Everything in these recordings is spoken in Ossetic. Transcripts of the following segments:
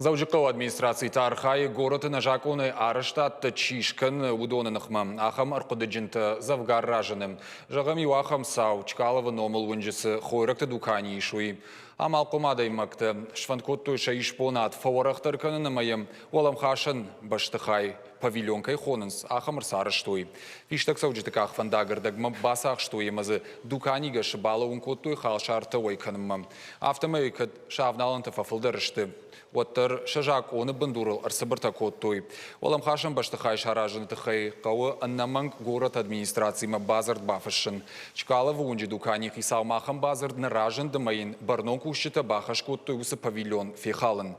Дзӕуджыхъӕуы администраци та архайы горӕты нӕзакъонӕй арӕзтадтӕ чи скӕны, уыдоны ныхмӕ. Ахӕм ӕрхъуыдыджынтӕ дзӕвгар разыны. Зӕгъӕм, иу ахӕм цау Чкаловы номыл уынджы цы хойрӕгты дукани ис, уый. Амалхъом адӕймӕгтӕ сфӕнд кодтой сӕ исбонад фӕуӕрӕхдӕр кӕнын ӕмӕ йӕм уӕлӕмхасӕн бӕстыхай павильон кӕй хонынц, ахӕм ӕрцарӕзтой. Фистӕгцӕуджыты къахвӕндаг ӕрдӕгмӕ бацахстой ӕмӕ дзы дуканигӕсы балӕууын кодтой халсартӕ уӕй кӕнынмӕ. Афтӕмӕй кӕд сӕ авналӕнтӕ фӕфылдӕр сты, уӕддӕр сӕ закъоны бындурыл ӕрцыбыртӕ кодтой. Уӕлӕмхасӕн бӕстыхай саразыны тыххӕй хъӕуы ӕнӕмӕнг горӕты администрацимӕ бадзырд бафыссын. Чкаловы уынджы дуканийы хицаумӕ ахӕм бадзырд нӕ разынд ӕмӕ йын бӕрнон кусджытӕ бахӕс кодтой уыцы павильон фехалын.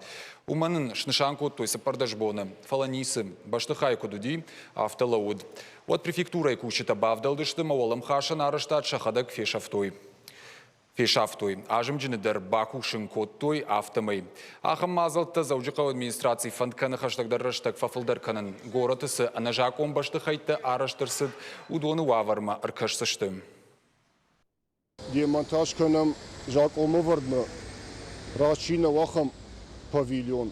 Уымӕн ын снысан кодтой 14 боны, фӕлӕ ницы, бӕстыхай куыд уыди, афтӕ лӕууыд. Уӕд префектурӕйы кусджытӕ бавдӕлдысты ӕмӕ уӕлӕмхасӕн арӕзтад сӕхӕдӕг фесӕфтой. Фесӕфтой, азымджыны дӕр бакусын кодтой, афтӕмӕй. Ахӕм мадзӕлттӕ Дзӕуджыхъӕуы администраци фӕнд кӕны хӕстӕгдӕр рӕстӕг фӕфылдӕр кӕнын. Горӕты цы ӕнӕзакъон бӕстыхӕйттӕ арӕзт ӕрцыд, уыдоны уавӕрмӕ ӕркӕсдзысты. Демонтаж кӕнӕм закъонмӕвӕрдмӕ раст чи нӕу, ахӕм павильон.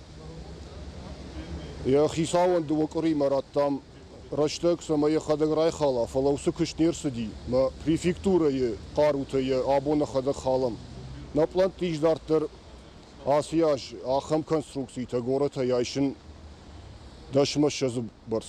Йӕ хицауӕн дыууӕ къуыримӕ радтам рӕстӕг, цӕмӕй йӕхӕдӕг райхала, фӕлӕ уыцы куыст не рцыди. Мӕ префектурӕйы хъарутӕ йӕ абон нӕхӕдӕг халӕм. Нӕ пълӕнтты ис дарддӕр ацы аз ахӕм конструкцитӕ горӕтӕй айсын дӕсмӕ ссӕдзы бӕрц.